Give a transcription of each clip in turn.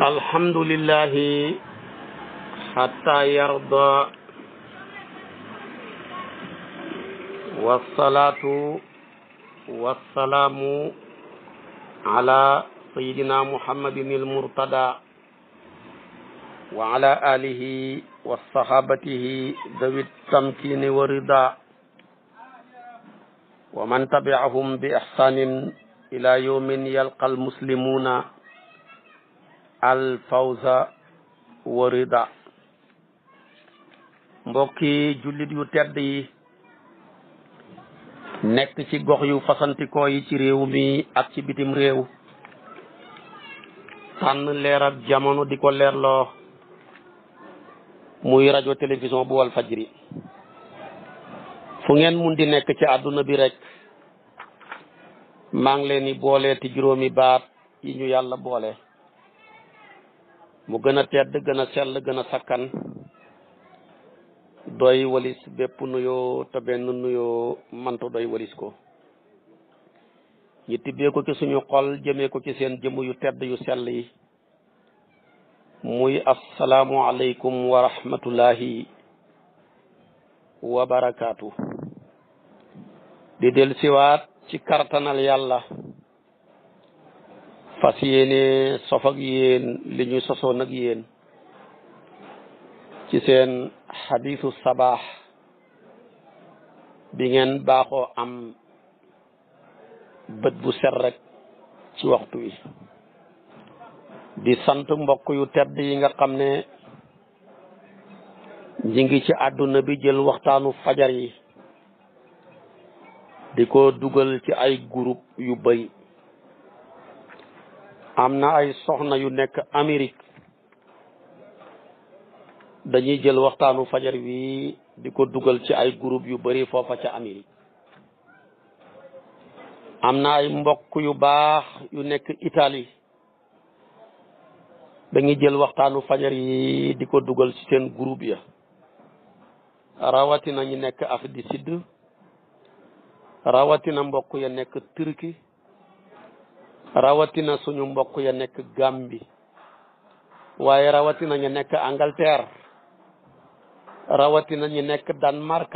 alhamdulillahi hatta yarda wassalatu wassalamu ala sayyidina muhammadin al-murtada wa ala alihi wa sahabatihi dawit tamkini wa rida wa man tabi'ahum bi ihsanin ila yawmin yalqal muslimuna al fawza wa rida. Mbokki jullit yu tedd yi nekk ci gox yu fasantikoo yi ci réew mi ak ci bitim réew, tànn leer ak jamono di ko leerloo muy rajo télévision bu wal fajri. fu ngeen mun di nekk ci àdduna bi rek maa ngi leen di boole ti juróomi baat yi ñu yàlla boole, mu gën a tedd, gën a sell, gën a sakkan, doy walis bépp nuyoo te benn nuyoo mantu doy walis ko. ñi tibbee ko ci suñu xol jëmee ko ci seen jëmm yu tedd yu sell yi, muy asalaamu aleykum wa rahmatullahi wa barakaatu. di del siwaat ci kartanal yàlla fas yéene sof ak yéen li ñu sosoon ak yéen ci seen xadiisu sabaax bi ngeen baaxoo am bët bu set rek ci waxtu wi. di sant mbokk yu tedd yi nga xam ne ñi ngi ci àdduna bi jël waxtaanu fajar yi di ko dugal ci ay groupe yu bari. am na ay soxna yu nekk Amérique dañuy jël waxtaanu fajar wi di ko dugal ci ay groupe yu bari foofa ca Amérique. am na ay mbokk yu baax yu nekk Italie dañuy jël waxtaanu fajar yi di ko dugal ci seen groupe ya. rawatina ñu nekk Afrique du Sud, rawatina mbokk ya nekk Turquie, rawatina suñu mbokk ya nekk Gambie, waaye rawatina ñu nekk Angleterre, rawatina ñu nekk Danemark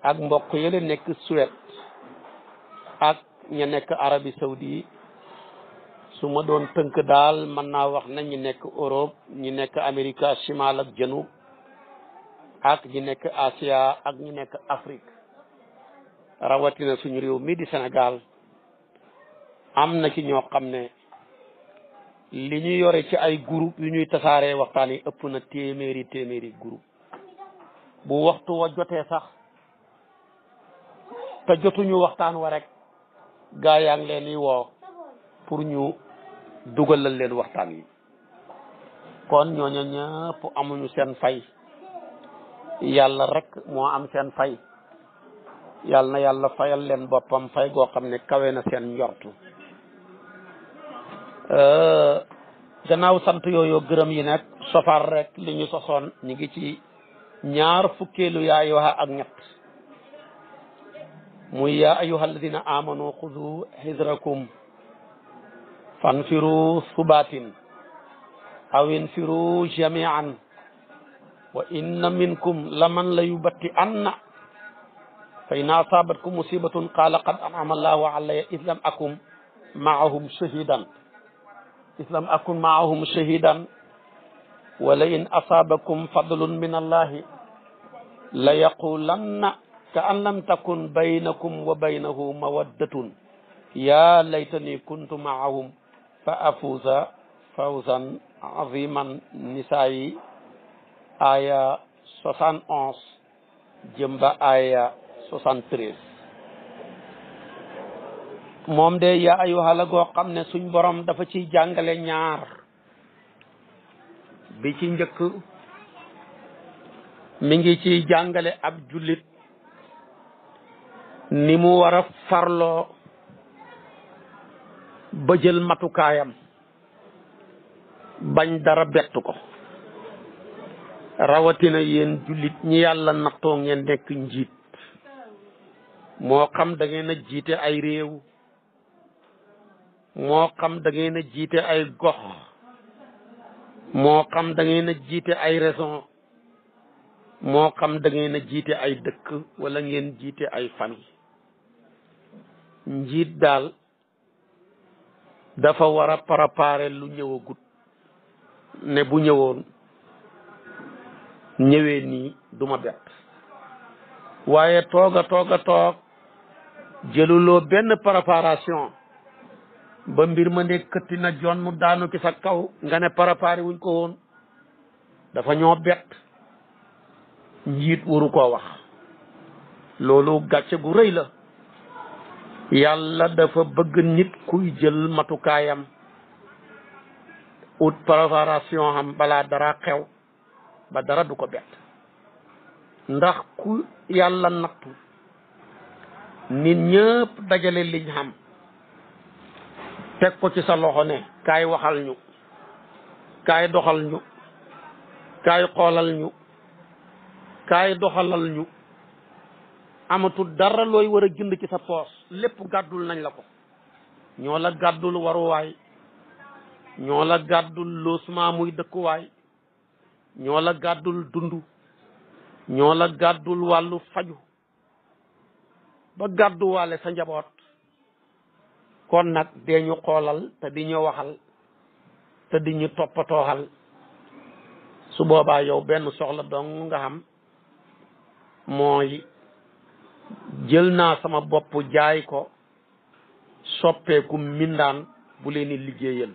ak mbokk yële nekk Suède ak ñu nekk Arabie Saoudi. su ma doon tënk daal mën naa wax na ñu nekk Europe, ñu nekk Amérique chimal ak janub, ak ñi nekk Asia ak ñi nekk Afrique, rawatina suñu réew mi di Sénégal. am na ci ñoo xam ne li ñu yore ci ay groupe yu ñuy tasaaree waxtaan yi ëpp na téeméeri groupe. bu waxtu wa jotee sax te jotuñu waxtaan wa rek gaa yaa ngi leen di woo pour ñu dugalal leen waxtaan yi. kon ñooñu ñëpp amuñu seen fay, yàlla rek moo am seen fay. yàlla na yàlla fayal leen boppam fay goo xam ne kawe na seen njortu. gannaaw sant yooyu gërëm yi nag sofar rek li ñu sosoon ñu ngi ci ñaar fukkeelu yaa ayyuha ak ñett, muy yaa ayyuha alladina amanu xudu hidrakum fanfiru subatin aw infiru jamian wa inna minkum laman la yubatti anna fa in asabatkum musibatun qala qad an'ama allahu alayya id lam akun maahum shahidan wa la in asabakum fadlun min allahi la yaqulanna ka an lam takun baynakum wa baynahu mawaddatun ya laytani kuntu maahum fa afuza fawzan aziman. nisaayi aya 71 jëmba aya 73. moom de yaa ayyuha la goo xam ne suñ borom dafa ciy jàngale ñaar. bi ci njëkk mi ngi ciy jàngale ab jullit ni mu war a farloo ba jël matukaayam bañ dara bettu ko. rawatina yéen jullit ñi yàlla nattoo ngeen nekk njiit, moo xam da ngeen a jiite ay réew, moo xam da ngeen a jiite ay gox, moo xam da ngeen a jiite ay raison moo xam da ngeen a jiite ay dëkk wala ngeen jiite ay famille njiit daal dafa war a préparer lu ñëwagut ne bu ñëwee nii duma bett waaye toog jëluloo benn préparation ba mbir ma ne këtti na jon mu daanu ki sa kaw nga ne préparé wuñ ko woon dafa ñoo bett njiit waru koo wax loolu gàcce gu rëy la yàlla dafa bëgg nit kuy jël matukaayam ut préparation xam balaa dara xew ba dara du ko bett ndax ku yàlla nattu nit ñëpp dajale liñ xam teg ko ci sa loxo ne kaay waxal ñu kaay doxal ñu kaay xoolal ñu kaay doxalal ñu amatul dara looy war a jënd ci sa poos lépp gàddul nañ la ko ñoo la gàddul waruwaay ñoo la gàddul logement muy dëkkuwaay ñoo la gàddul dund ñoo la gàddul wàllu faju ba gàdduwaale sa njaboot kon nag dee ñu xoolal te di ñu waxal te di ñu toppatooxal su boobaa yow benn soxla dong nga xam mooy jël naa sama bopp jaay ko soppeeku mindaan bu leen di liggéeyal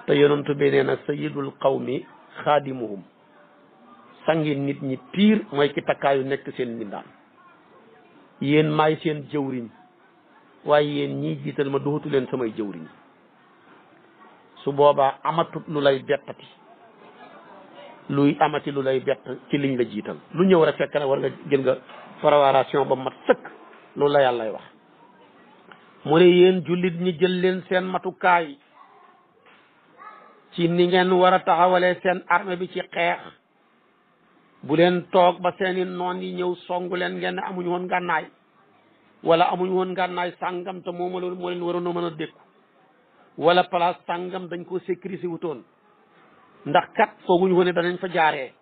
te yonentu bi nee na sayyidul qawmi xaadimuhum sangi nit ñi piir mooy ki takkaayu nekk seen mindaan yéen maay seen jëwriñ waaye yéen ñii jiital ma duhutu leen samay jëwriñ su boobaa amatut lu lay bettati luy amati lu lay bett ci liñ la jiital lu ñëw rek fekk na war nga jël nga préparation ba mat sëkk loolu la yàllay wax mu ne yéen jullit ñi jël leen seen matukaay ci ni ngeen war a taxawalee seen armée bi ci xeex bu leen toog ba seeni noon yi ñëw songu leen ngeen ne amuñu woon ngànnaay wala amuñu woon ngànnaay sàngam te moom loolu moo leen waroon a mën a dékku wala place sàngam dañ ko sécuriser wutoon ndax kat fooguñu ko ne danañ fa jaaree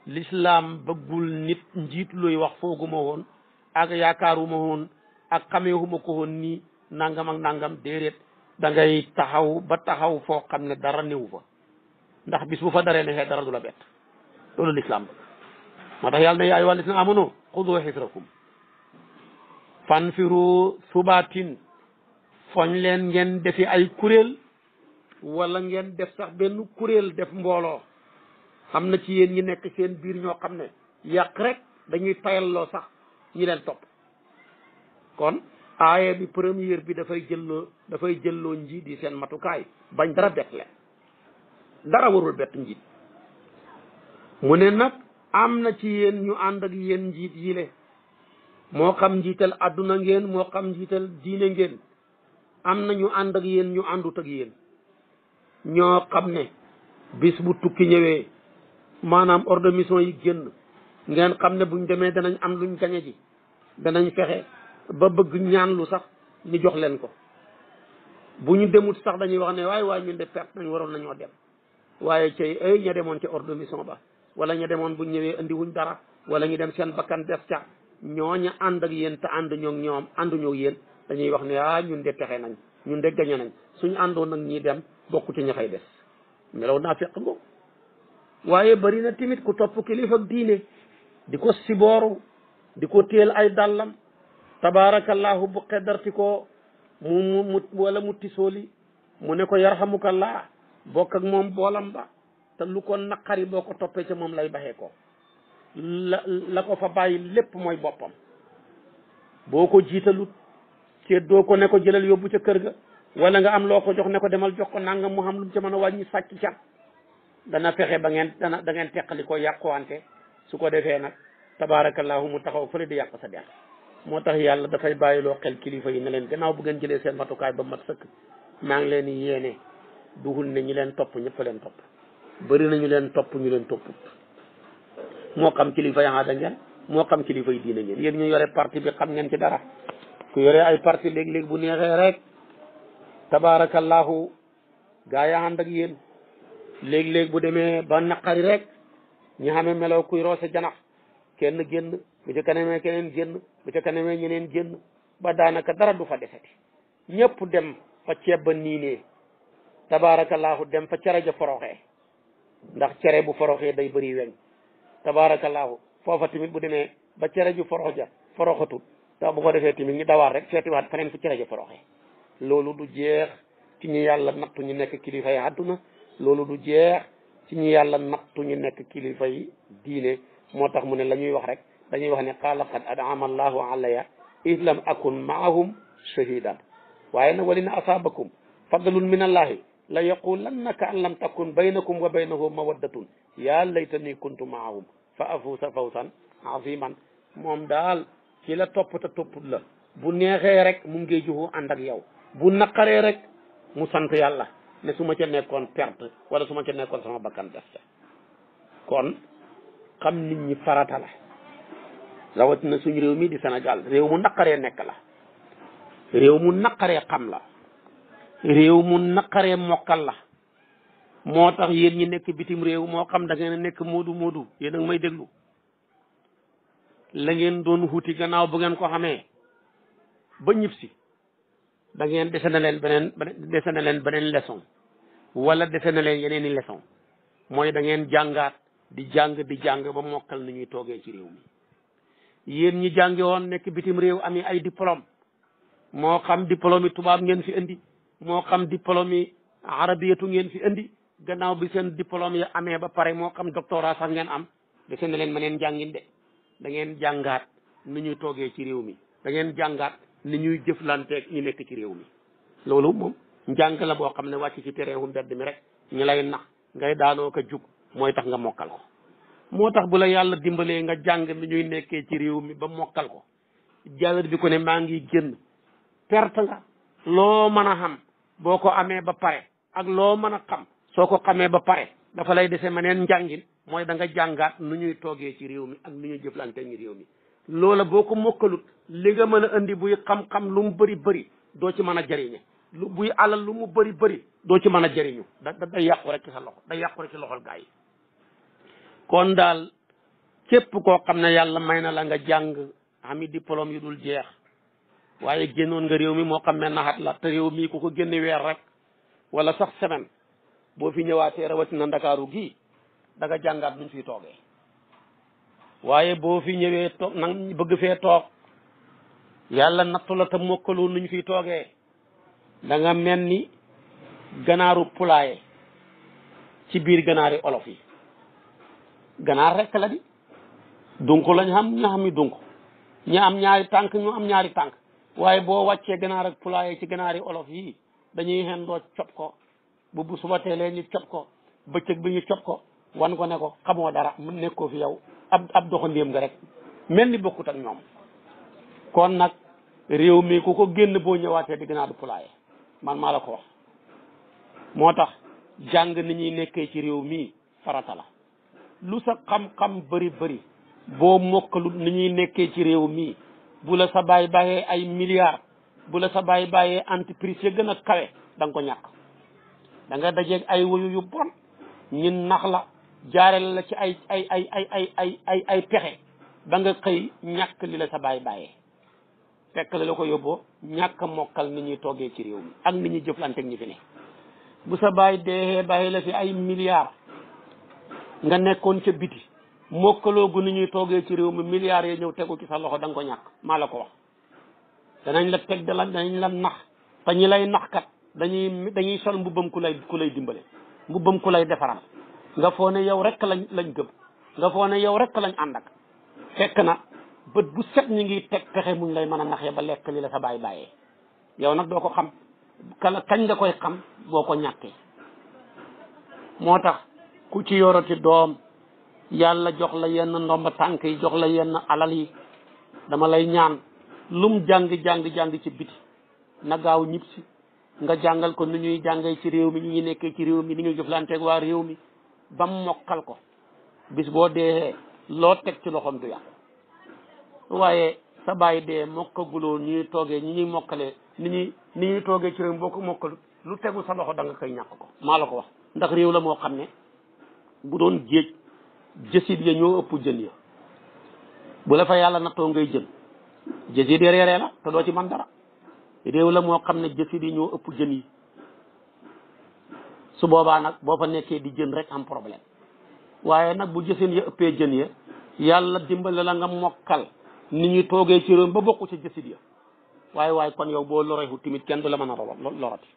l'islam bëggul nit njiit luy wax fooguma woon ak yaakaaruma woon ak xameewuma ko woon nii nangam ak nangam déedéet da ngay taxaw ba taxaw foo xam ne dara néew fa ndax bis bu fa daree ne dara du la bett loolu l'islam bëgg moo tax yàlla ne yaa ayyuhal lazina amanu xudu xisrakum fanfiru subatin foñ leen ngeen defi ay kuréel wala ngeen def sax benn kuréel def mbooloo xam na ci yéen ñi nekk seen biir ñoo xam ne yàq rek dañuy tayalloo sax ñi leen topp kon aaya bi première bi dafay jëlloo njiit yi seen matukaay bañ dara bett leen dara warul bett njiit mu ne nag am na ci yéen ñu ànd ak yéen njiit yi le moo xam njiital adduna ngeen moo xam njiital diine ngeen am na ñu ànd ak yéen ñu àndut ak yéen ñoo xam ne bis bu tukki ñëwee maanaam ordre de mission yi génn ngeen xam ne buñ demee danañ am luñ gañe ji danañ fexe ba bëgg ñaan lu sax ñu jox leen ko bu ñu demut sax dañuy wax ne waaye ñun de perte nañ waroon nañoo dem waaye cay ay ña demoon ca ordre de mission ba wala ña demoon buñ ñëwee andi wuñ dara wala ñu dem seen bakkan def ca ñooña ànd ak yéen te ànd ñoom ànduñoo yéen dañuy wax ne ñun de texe nañ ñun de gañe nañ suñu àndoon nag ñi dem bokku ci ña fay des melaw naa fekk ngo waaye bari na tamit ku topp kilifa ak diine di ko sibooru di ko téel ay dàllam tabaarakallahu bu xeddarti ko mu wala mu tisooli mu ne ko yarhamukallah bokk ak moom boolam ba te lu ko naqari boo ko toppee ca moom lay baxee ko la ko fa bàyyi lépp mooy boppam boo ko jiitalut ci doo ko ne ko jëlal yóbbu ca kër ga wala nga am loo ko jox ne ko demal jox ko nangam mu xam lu mu ca mën a wàññi sàcc ca dana fexe ba ngeen da ngeen teqali ko yàquwante su ko defee nag tabaarakallahu mu taxaw fële di yàq sa der moo tax yàlla dafay bàyyiloo xel kilifa yi ne leen gannaaw bu ngeen jëlee seen matukaay ba mat sëkk maa ngi leen di yéene duhul ne ñi leen topp ñëpp leen topp bëri na ñu leen topp ñu leen topput moo xam kilifa yi aada ngeen moo xam kilifa yi diine ngeen yéen ñu yore parti bi xam ngeen ci dara ku yore ay parti léeg-léeg bu neexee rek tabaarakallahu gaa yi ànd ak yéen léeg-léeg bu demee ba naqari rek ñi xamee meloo kuy roose janax kenn génn bu ca kanamee keneen génn bu ca kanamee ñeneen génn ba daanaka dara du fa deseti ñëpp dem fa ceeb ba niinee tabaarakallaahu dem fa cere ja foroxee ndax cere bu foroxee day bëri weñ tabaarakallaahu foofa tamit bu demee ba cere ju forox ja foroxatul tax bu ko defee tamit ñu dawaat rek seetiwaat feneen fu cere ja foroxee loolu du jeex ci ñu yàlla nattu ñu nekk kilifa yi àdduna loolu du jeex ci ñu yàlla nattu ñu nekk kilifa yi diine moo tax mu ne la ñuy wax rek dañuy wax ne qaala qad an'ama allahu alayya id lam akun maahum shahidan waaye nag walina asaabakum fadlun min allahi la yaqulanna ka an lam takun baynakum wa baynahu mawaddatun yaa laytani kuntu maahum fa afuusa fawsan aziman moom daal ci la topp te topput la bu neexee rek mu ngi juxu ànd ak yow bu naqaree rek mu sant yàlla ne su ma ca nekkoon perte wala su ma ca nekkoon sama bakkan des ca kon xam nit ñi farata la rawatina suñu réew mi di Sénégal réew mu naqaree nekk la réew mu naqaree xam la réew mu naqaree mokkal la moo tax yéen ñi nekk bitim réew moo xam da ngeen nekk moodu yéen a ngi may déglu la ngeen doon wuti gannaaw bu ngeen ko xamee ba ñib si da ngeen dese na leen beneen leçon wala dese na leen yeneen i leçon mooy da ngeen jàngaat di jàng ba mokkal ni ñuy toogee ci réew mi yéen ñi jànge woon nekk bitim réew ami ay diplôme moo xam diplôme yi tubaab ngeen fi indi moo xam diplôme yi arabiyatu ngeen fi indi gannaaw bi seen diplôme yi amee ba pare moo xam doctorat sax ngeen am dese na leen meneen jàngin de da ngeen jàngaat ni ñuy toogee ci réew mi da ngeen jàngaat ni ñuy jëflanteeg ñu nekk ci réew mi loolu moom njàng la boo xam ne wàcc ci terrain wu mbedd mi rek ñu lay nax ngay daanoo ko jug mooy tax nga mokkal ko moo tax bu la yàlla dimbalee nga jàng ni ñuy nekkee ci réew mi ba mokkal ko jàllar bi ko ne maa ngi génn perte nga loo mën a xam boo ko amee ba pare ak loo mën a xam soo ko xamee ba pare dafa lay dese meneen njàngin mooy da nga jàngaat nu ñuy toogee ci réew mi ak nu ñuy jëflante ñi réew mi loola boo ko mokkalut li nga mën a indi buy xam-xam lu mu bëri doo ci mën a jëriñe buy alal lu mu bëri doo ci mën a jëriñu day yàqu rek ci sa loxo day yàqu rek ci loxol gaa yi kon daal képp koo xam ne yàlla may na la nga jàng ami diplôme yu dul jeex waaye génnoon nga réew mi moo xam ne naxat la te réew mi ku ko génne weer rek wala sax semaine boo fi ñëwaatee rawatina ndakaaru gii da nga jàngaat nuñ fiy toogee waaye boo fi ñëwee toog nag bëgg fee toog yàlla nattu la te mokkaloo nuñ fiy toogee da nga mel ni ganaaru pulaaye ci biir ganaari olof yi ganaar rek la di donc lañ xam ñu xam ni donc ñi am ñaari tànk ñu am ñaari tànk waaye boo wàccee ganaar ak pulaaye ci ganaari olof yi dañuy xendoo cop ko bu suba teelee ñu cop ko bëccëg bi ñu cop ko wan ko ne ko xamoo dara mu nekkoo fi yow ab doxandéem nga rek mel ni bokkut ak ñoom kon nag réew mi ku ko génn boo ñëwaatee di ganaaru pulaaye man maa la ko wax moo tax jàng ni ñuy nekkee ci réew mi farata la lu sa xam-xam bëri boo mokkalut ni ñuy nekkee ci réew mi bu la sa baay bàyyee ay milliards bu la sa baay bàyyee entreprise ya gën a kawe da nga ko ñàkk da nga dajeeg ay wuyu yu bon ñin nax la jaareel la ci ay pexe ba nga xëy ñàkk li la sa baay bàyyee fekk la ko yóbboo ñàkk mokkal ni ñuy toogee ci réew mi ak ni ñuy jëflanteeg ñi fi ne bu sa baay dee bàyyi la fi ay milliards nga nekkoon ca biti mokkaloo gu ni ñuy toogee ci réew mi milliards yi ñëw tegu ci sa loxo da nga ko ñàkk maa la ko wax danañ la teg danañ la nax te ñi lay nax kat dañuy sol mbubbam ku lay dimbale mbubbam ku lay defaral nga foo ne yow rek lañ gëm nga foo ne yow rek lañ ànd ak fekk na bët bu set ñi ngi teg pexe muñ lay mën a naxee ba lekk li la sa baay bàyyee yow nag doo ko xam kañ nga koy xam boo ko ñàkkee moo tax ku ci yoroti doom yàlla jox la yenn ndomba tànk yi jox la yenn alal yi dama lay ñaan lum jàng ci biti na gaaw ñib si nga jàngal ko ni ñuy jàngee ci réew mi ni ñuy nekkee ci réew mi ni ñuy jëflanteeg waa réew mi ba mokkal ko bis boo dee loo teg ci loxoom du yàqu waaye sa baay dee mokkaguloo ñuy toogee ñi ñuy mokkalee ni ñuy toogee ci réew mi boo ko mokkalu lu tegu sa loxo da nga koy ñàkk ko maa la ko wax ndax réew la moo xam ne bu doon géej jësit ya ñoo ëpp jën ya bu la fa yàlla nattoo ngay jën jësit ya reeree la te doo ci man dara réew la moo xam ne jësit yi ñoo ëpp jën yi su boobaa nag boo fa nekkee di jën rek am problème waaye nag bu jëseen ya ëppee jën ya yàlla dimbale la nga mokkal ni ñuy toogee ci réew ba bokku ci jësit ya waaye kon yow boo loreexu timit kenn du la mën a lorati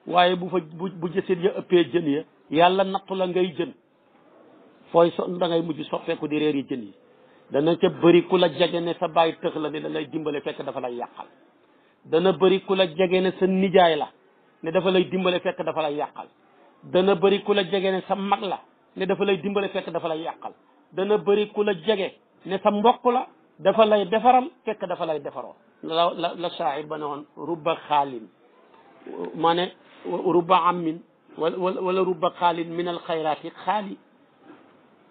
waaye bu jësit ya ëppee jën ya yàlla nattu la ngay jën fooy da ngay mujj soppeeku di réer yi jën yi dana ca bëri ku la jege ne sa bàyyi tëx la ne da lay dimbale fekk dafa lay yàqal dana bëri ku la jege ne sa nijaay la ne dafa lay dimbale fekk dafa lay yàqal dana bëri ku la jege ne sa mag la ne dafa lay dimbale fekk dafa lay yàqal dana bëri ku la jege ne sa mbokk la dafa lay defaral fekk dafa lay defaroo la shaa'ir ba ne woon rubba xaalin maa ne rubba ammin wala rubba xaalin min al xayraati xaali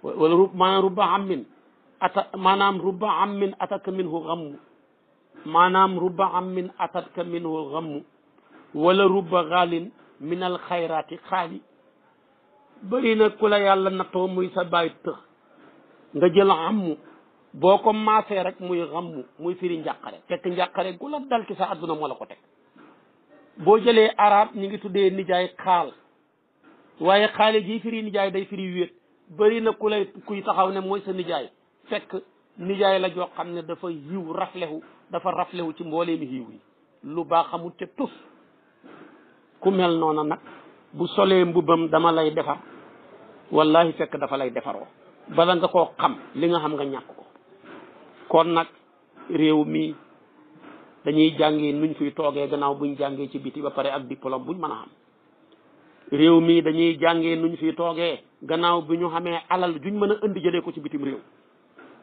wala maanaam rubba ammin maanaam rubba ammin ataka minhu gammu maanaam rubba ammin atatka minhu gammu wala rubba xaalin min al xayraati xaali bëri na ku la yàlla nattoo muy sa bàyyi tëx nga jël ammu boo ko maasee rek muy xammu muy firi njàqare fekk njàqare gu la dal ci sa adduna moo la ko teg boo jëlee arab ñi ngi tuddee nijaay xaal waaye xaale ji firi nijaay day firi wéet bëri na ku lay kuy taxaw ne mooy sa nijaay fekk nijaay la joo xam ne dafa yiw dafa raflewu ci mboolee mi yiw yi lu baax xamul te tus ku mel noona nag bu solee mbubam dama lay defar wallahi fekk dafa lay defaroo bala nga koo xam li nga xam nga ñàkk ko kon nag réew mi dañuy jàngee nuñ fiy toogee gannaaw buñ jàngee ci biti ba pare ak diplôme buñ mën a am réew mi dañuy jàngee nuñ fiy toogee gannaaw bi ñu xamee alal juñ mën a indi jëlee ko ci bitim réew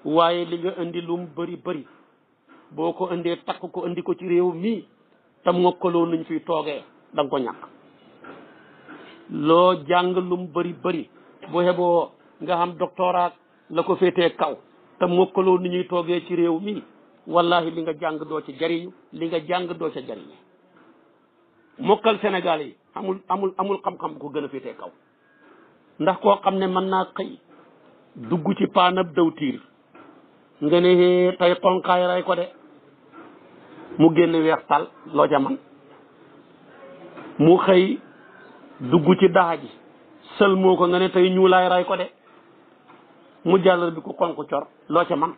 waaye li nga indi lum bëri boo ko indee takk ko indi ko ci réew mi te mokkaloo nuñ fiy toogee da nga ko ñàkk loo jàng lum bëri boo xeboo nga xam doctorat la ko féetee kaw te mokkaloo ni ñuy toogee ci réew mi wallahi li nga jàng doo ci jariñu li nga jàng doo ca jariñu mokkal Sénégal yi amul xam-xam bu ko gën a féetee kaw ndax koo xam ne mën naa xëy dugg ci paanab dawtiir nga ne tey xonqaay ray ko de mu génn weex tal loo ca man mu xëy dugg ci daa ji sël moo ko nga ne tey ñuulaay ray ko de mu jàllar bi ko xonq cor loo ca man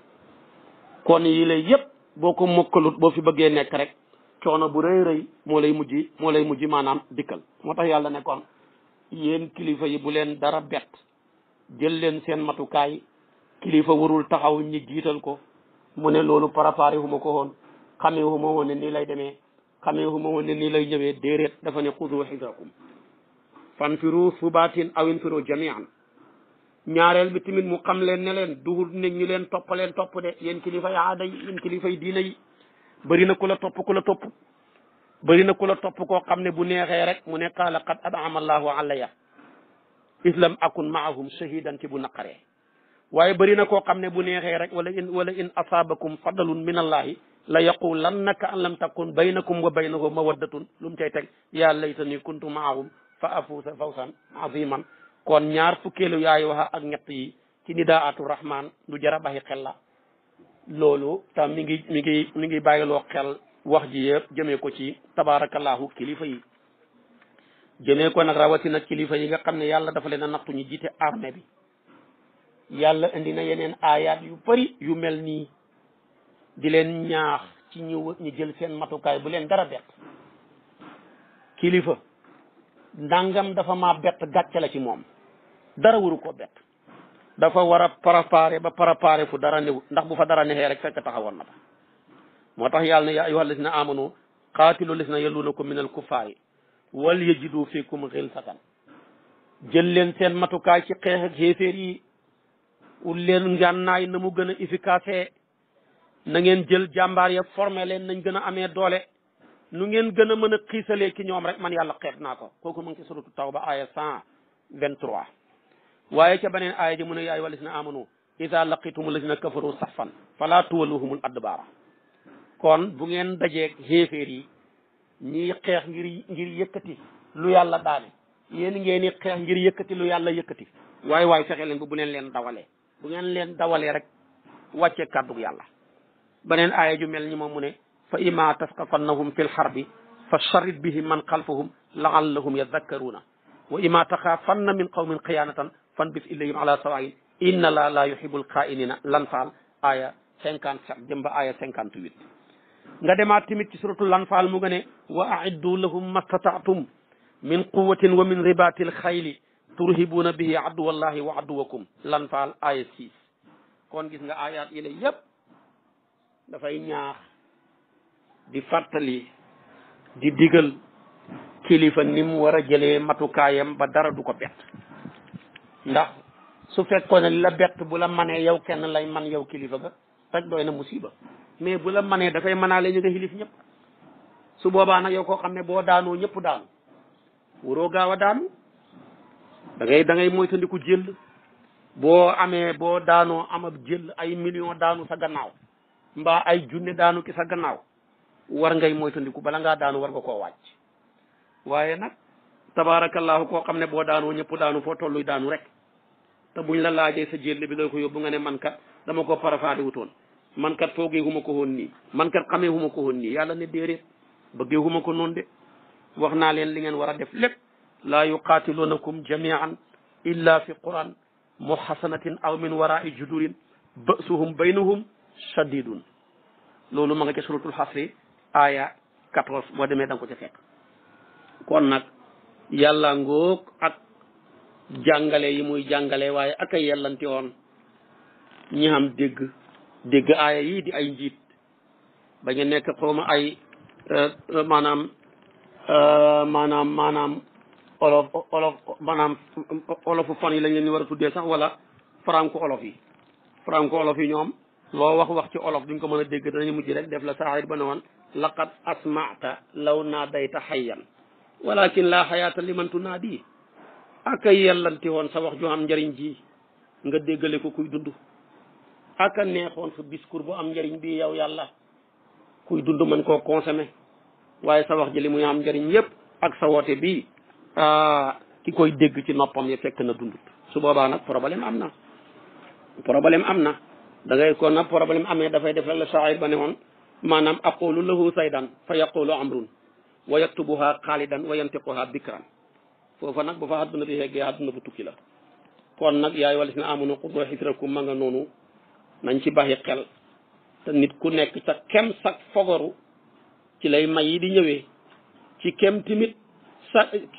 kon yi lay yëpp boo ko mokkalut boo fi bëggee nekk rek coono bu rëy moo lay mujj maanaam dikkal moo tax yàlla ne kon yéen kilifa yi bu leen dara bett jël leen seen matukaay kilifa warul taxaw ñi jiital ko mu ne loolu préparé huma ko woon xamee huma woon ne nii lay demee xamee huma woon ne nii lay ñëwee déeréet dafa ne xudu xidrakum fanfiru subaatin aw infiru jamian ñaareel bi tamit mu xam leen ne leen duhul ne ñu leen topp de yéen kilifa yi aada yi yéen kilifa yi diina yi bëri na ku la topp bëri na ku la topp koo xam ne bu neexee rek mu ne qaala qad an'ama allahu alayya islam akun maahum shahidan ci bu naqaree waaye bëri na koo xam ne bu neexee rek wala in asaabakum fadlun min allahi la yaqulanna ka an lam takun baynakum wa baynahu mawaddatun lu mu cay teg yaa laytani kuntu maahum fa afuusa fawsan aziman kon ñaar fukkeelu yaay wax ak ñett yi ci nidaatu rahman lu jara baxi xel la loolu tam mi ngi bàyyiloo xel wax ji yëpp jëmee ko ci tabarakallahu kilifa yi jëmee ko nag rawatina kilifa yi nga xam ne yàlla dafa leen a nattu ñu jiite armée bi yàlla indi na yeneen aayaat yu bari yu mel nii di leen ñaax ci ñu jël seen matukaay bu leen dara bett kilifa ndàngam dafa maa bett gàcce la ci moom dara waru ko bett dafa war a préparer fu dara new ndax bu fa dara nexee rek fekk taxawoon na fa moo tax yàlla ne yaa ayyuhal lazina amanu qaatilu lazina yaluunakum minal kuffaari wal yajidu fiikum ghilzatan jël leen seen matukaay ci xeex ak xéeféer yi ul leen ngànnaay na mu gën a efficace na ngeen jël jàmbaar ya formé leen nañ gën a amee doole nu ngeen gën a mën a xiisalee ki ñoom rek man yàlla xeet naa ko kooku mu ngi ci suratu tawba aya 123 waaye ca beneen aaya ji mu ne yaa ayyuhal lazina amanu iza laqitumul lazina kafaru saffan fala tuwalluhumul adbaara kon bu ngeen dajeeg xéeféer yi ñiy xeex ngir yëkkati lu yàlla daane yéen ngeen di xeex ngir yëkkati lu yàlla yëkkati waaye fexe leen bu leen dawalee bu ngeen leen dawalee rek wàcce kàddug yàlla. beneen aaya ju mel ni moom mu ne fa imma tasqafannahum fil harbi fa sharrid bihim man xalfahum laallahum yadakkaruuna wa imma taxaafanna min qawmin xiyaanatan fanbis ilayhim ala sawaa'in inna la yuhibbul xaa'iniina Lanfaal aaya 57 jëm ba aaya 58. nga demaat tamit ci suratul Lanfaal mu nga ne wa a'iddu lahum mastata'tum min quwwatin wa min ribaatil xayli turhibuuna bihi aduwallahi wa aduwakum Lanfaal aaya 6. kon gis nga aayaat yi la yëpp dafay ñaax di fàttali di digal kilifa ni mu war a jëlee matukaayam ba dara du ko bett ndax su fekkoon ne li la bett bu la manee yow kenn lay man yow kilifa ga rek doy na musiba mais bu la manee dafay mënaale ñu nga xilif ñëpp su boobaa nag yow koo xam ne boo daanoo ñëpp daanu waroo gaaw a daanu da ngay moytandiku jël boo daanoo am ab jël ay million daanu sa gannaaw mbaa ay junne daanu ki sa gannaaw war ngay moytandiku bala ngaa daanu war nga koo wàcc waaye nag tabaarakallaahu koo xam ne boo daanoo ñëpp daanu foo tolluy daanu rek te buñ la laajee sa jël bi la ko yóbbu nga ne man kat dama ko parafaade wutoon man kat foogee huma ko woon nii man kat xamee huma ko woon nii yàlla ne déedéet bëggee huma ko noonu de wax naa leen li ngeen war a def lépp laa yuqaatilunakum jamian illa fi quran muhasanatin aw min waraai judurin ba'suhum baynahum shadidun loolu ma nga ca suratul xasri aya 14 boo demee da nga ko ca fekk. kon nag yàlla ngoog ak jàngale yi muy jàngale waaye ak ay yellanti woon ñi xam dégg aaya yi di ay njiit ba ñu nekk xawma ay maanaam olofu fan yi lañ leen war a tuddee sax wala franco olof yi ñoom loo wax ci olof duñ ko mën a dégg danañu mujj rek def la saahir ba ne woon laqad asma'ta law naadayta hayyan walakin la xayaata liman tunaadi aka yellanti woon sa wax ju am njëriñ ji nga déggale ko kuy dund aka neexoon sa discours bu am njëriñ bi yow yàlla kuy dund mën koo consommer waaye sa wax ji li muy am njëriñ yépp ak sa woote bii ki koy dégg ci noppam yi fekk na dundut su boobaa nag problème am na da ngay kon nag problème amee dafay def la saahir ba ne woon maanaam aqulu lahu saydan fa yaqulu amrun wa yaktubuha xaalidan wa yantiquha bikran foofa nag bu fa àdduna bi yeggee àdduna bu tukki la kon nag yaay wala si na amunu xudu xisrakum ma nga noonu nañ ci baxi xel te nit ku nekk sa kem sa fogoru ci lay may yi di ñëwee ci kem timit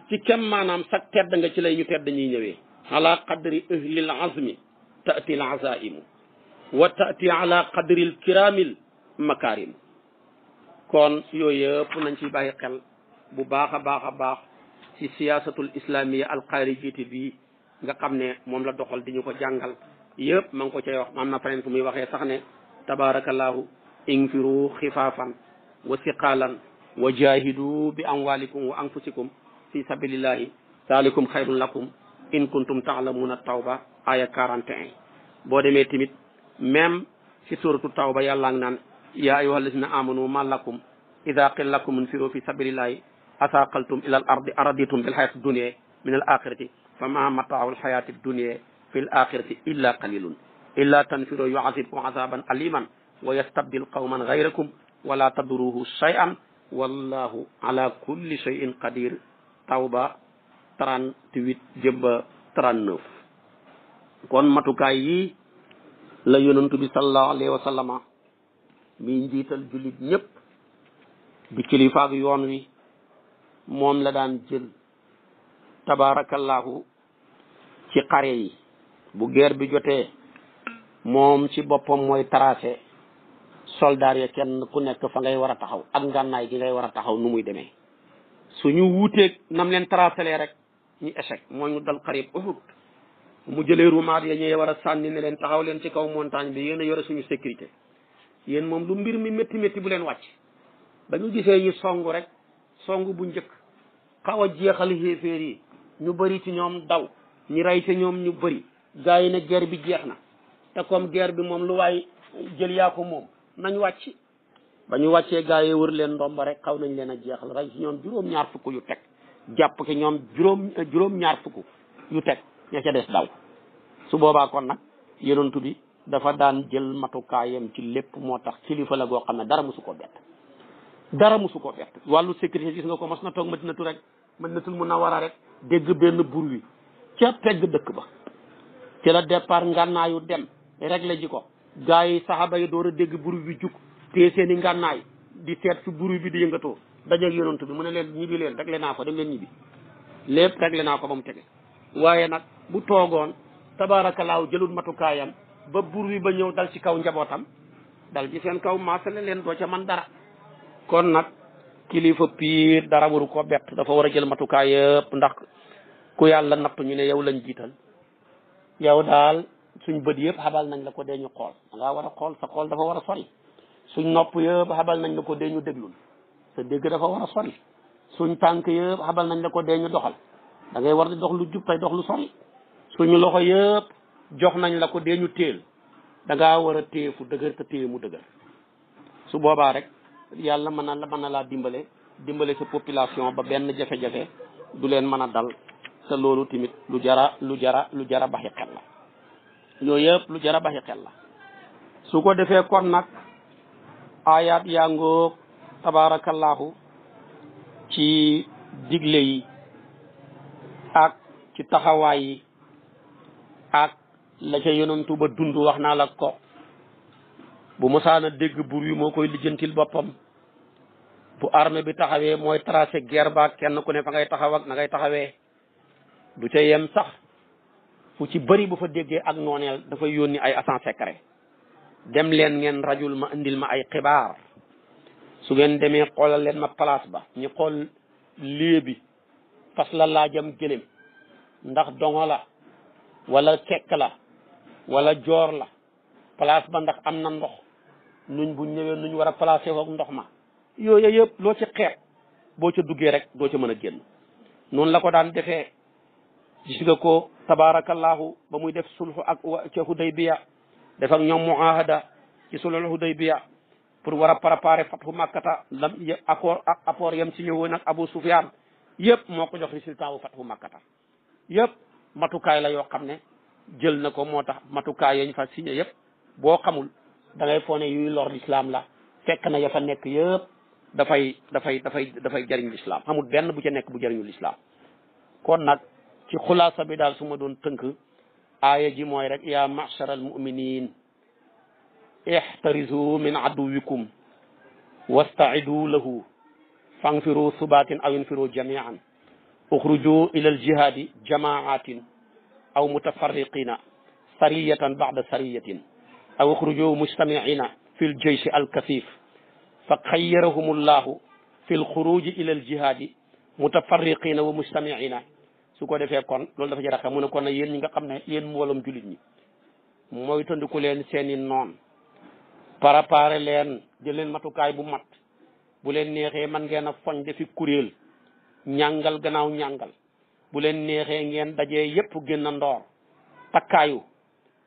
ci kem maanaam sa tedd nga ci lay ñu tedd ñuy ñëwee ala qadri ahlil azmi taati al azaimu wa taati ala qadri al kiramil makarim kon yooyu yëpp nañ ci bàyyi xel bu baax a baax ci siyaasatul islamiyya al xaarijiyya bi nga xam ne moom la doxal di ñu ko jàngal yëpp ma ngi ko cay wax am na feneen fu muy waxee sax ne tabarakallahu infiru xifaafan wa siqaalan wa jahidu bi amwalikum wa anfusikum fi sabilillahi zalikum xayrun lakum in kuntum taalamuuna tawba aya 41 boo demee tamit même ci suratu tawba yàlla ngi naan ya ayyuha alladina amanu ma lakum ida qila lakum infiru fi sabilillahi asaqaltum ila al ardi araditum bil hayati dunya min al axirati fa ma mataau al hayati dunya fi al axirati illa qalilun illa tanfiru yuazibkum azaban aliman wa yastabdil qawman gayrakum wala tadruhu shay'an wallahu ala kulli shay'in qadir tawba 38 jëmba 39 kon matukaay yi la yonantu bi sallallahu alayhi wa sallama mi njiital jullit ñëpp di kilifaak yoon wi moom la daan jël tabarakallahu ci xare yi bu guerre bi jotee moom ci boppam mooy tracé soldaar ya kenn ku nekk fa ngay war a taxaw ak ngànnaay gi ngay war a taxaw nu muy demee suñu wuuteeg nam leen tracé rek ñu échec moo ñu dal xarib Uhud mu jëlee rumaat ya ñuy war a sànni ne leen taxaw leen ci kaw montagne bi yéen a yore suñu sécurité yéen moom lu mbir mi métti bu leen wàcc ba ñu gisee ñu song rek song bu njëkk xaw a jeexal xéeféer yi ñu bëri ci ñoom daw ñi rey ci ñoom ñu bëri gars yi ne guerre bi jeex na te comme guerre bi moom lu waay jël yaa ko moom nañ wàcc ba ñu wàccee gars yi wër leen ndomba rek xaw nañ leen a jeexal rey ci ñoom juróom-ñaar fukk yu teg jàpp ki ñoom juróom-ñaar fukk yu teg ña ca des daw su boobaa kon nag yonent bi dafa daan jël matukaayam ci lépp moo tax kilifa la goo xam ne dara mosu koo bett dara mosu koo bett wàllu sécurité gis nga ko mas na toog Madinatul Munawwara rek dégg benn bruit ca pegg dëkk ba ci la départ ngànnaayu dem réglé ji ko gars yi saxaaba yi door a dégg bruit bi jug te seeni ngànnaay di seet fi bruit bi di yëngatoo dajeeg yonent bi mu ne leen ñibbi leen réglé naa ko dem leen ñibbi lépp réglé naa ko ba mu tege waaye nag bu toogoon tabaarakallaahu jëlul matukaayam ba bruit ba ñëw dal ci kaw njabootam dal ci seen kaw maasale leen doo ca man dara kon nag kilifa piir dara waru ko bett dafa war a jël matukaay yëpp ndax ku yàlla natt ñu ne yow lañ jiital yow daal suñ bët yëpp xabal nañ la ko dee ñu xool da ngaa war a xool sa xool dafa war a sori suñ nopp yëpp xabal nañ la ko dee ñu déglul sa dégg dafa war a sori suñ tànk yëpp xabal nañ la ko dee ñu doxal da ngay war di dox lu jub tey dox lu sori suñu loxo yëpp jox nañ la ko dee ñu téel da ngaa war a téye fu dëgër te téye mu dëgër su boobaa rek yàlla mën na laa dimbale sa population ba benn jafe-jafe du leen mën a dal te loolu tamit lu jara baxi xel la yooyu yëpp lu jara baxi xel la su ko defee kon nag ayaat yaa ngoog tabaarakallaahu ci digle yi ak ci taxawaay yi ak la ca yonantu ba dund wax naa la ko bu mosaana dégg bur yi moo koy lijjantil boppam bu armée bi taxawee mooy tracé guerre ba kenn ku ne fa ngay taxaw ak na ngay taxawee du ca yem sax fu ci bëri bu fa déggee ak nooneel dafay yónni ay agent secret dem leen ngeen rajul ma indil ma ay xibaar su ngeen demee xoolal leen ma place ba ñu xool lieu bi fas la laajam gëlëm ndax dongo la wala kekk la wala joor la place ba ndax am na ndox nuñ bu ñëwee nuñ war a placé woog ndox ma yooyu yëpp loo ci xeet boo ca duggee rek doo ca mën a génn noonu la ko daan defee gis nga ko tabarakallahu ba muy def sulhu ak ca Hudaybiya def ak ñoom muahada ci sulhul Hudaybiya pour war a préparer fathu Makkata lam apport yam si ñëwoon ak Abu Sufyan yëpp moo ko jox résultat wu fathu Makkata yëpp matukaay la yoo xam ne jël na ko moo tax matukaay yañ fa signé yëpp boo xamul da ngay foone yuy lor l'islam la fekk na ya fa nekk yëpp dafay jariñ l'islam amul benn bu ca nekk bu jariñu l'islam kon nag ci xulaasa bi daal su ma doon tënk aaya ji mooy rek ya ma'shara almuminin ihtarizu min aduwikum wasta'idu lahu fanfiru subatin aw infiru jami'an ukhruju ila aljihadi jama'atin aw mutafarriqina sariyatan ba'da sariyatin aw ukhruju mujtami'ina fi aljaysh alkasif fa khayyarahum allahu fi alkhuruj ila aljihadi mutafarriqina wa mujtami'ina su ko defee kon loolu dafa jar a xam mu ne kon nag yéen ñi nga xam ne yéen mbooloom jullit ñi mooy tëndiku leen seeni noon préparé leen jël leen matukaay bu mat bu leen neexee man ngeen a foñ defi kuréel ñàngal gannaaw ñàngal bu leen neexee ngeen dajee yépp génn ndoor takkaayu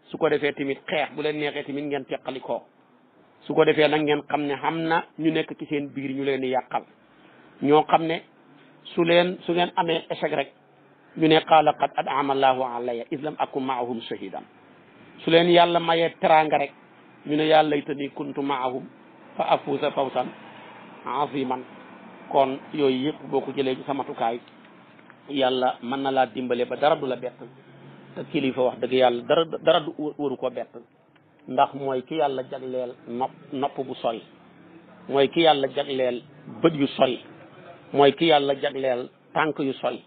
su ko defee tamit xeex bu leen neexee tamit ngeen teqalikoo su ko defee nag ngeen xam ne xam na ñu nekk ci seen biir ñu leen di yàqal ñoo xam ne su ngeen amee échec rek ñu ne qaala qad an'ama allahu alayya iz lam akun maahum shahidan su leen yàlla mayee teraanga rek ñu ne yàlla laytani kuntu maahum fa afuuza fawzan aziman kon yooyu yëpp boo ko jëlee ci sa matukaay yàlla mën na laa dimbale ba dara du la bett te kilifa wax dëgg yàlla dara du waru ko bett ndax mooy ki yàlla jagleel nopp bu sori mooy ki yàlla jagleel bët yu sori mooy ki yàlla jagleel tànk yu sori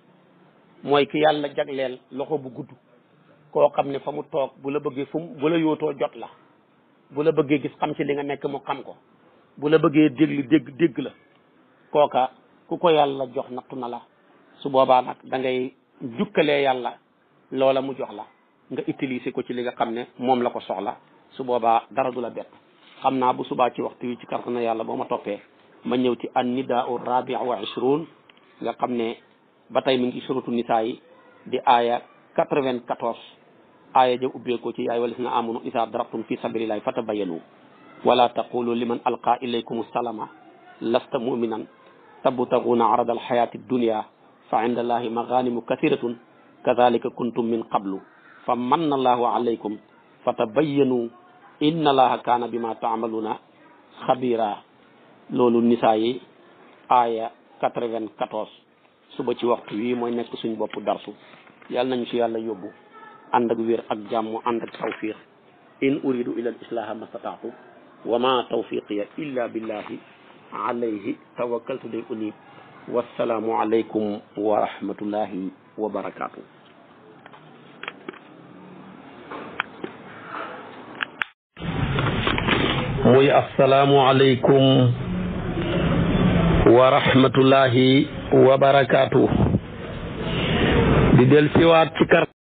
mooy ki yàlla jagleel loxo bu gudd koo xam ne fa mu toog bu la bëggee bu la yootoo jot la bu la bëggee gis xam ci li nga nekk mu xam ko bu la bëggee dégg la kooka ku ko yàlla jox nattu na la su boobaa nag da ngay jukkalee yàlla loola mu jox la nga utiliser ko ci li nga xam ne moom la ko soxla su boobaa dara du la bett xam naa bu subaa ci waxtu wi ci kàttan na yàlla boo ma toppee ma ñëw ci an nidaa'u rabi' wa 20 nga xam ne ba tey mi ngi suratu nisaa yi di aaya 94 aaya ja ubbeekoo ci yaay walis na amunu isa darabtum fi sabilillahi fatabayyanu wala taqulu liman alqa ilaykum salama lasta muminan tabtaguna arada alhayati dunya fa inda allahi maganimu kathiratun kadhalika kuntum min qablu fa manna allahu alaykum fa tabayyanu inna allaha kaana bima taamaluna xabira. loolu nisaa yi aaya 94. suba ci waxtu wi mooy nekk suñ bopp darsu. yàlla nañu ci yàlla yóbbu ànd ak wér ak jàmm ànd ak tawfiq. in uridu ila al islaha mastataatu wa ma tawfiqiya illa billahi alayhi tawakkaltu day unib. wassalaamu alaykum wa rahmatullahi wa barakatuh. muy assalaamu alaykum wa rahmatullahi wa barakatuh. di del siwaat ci kar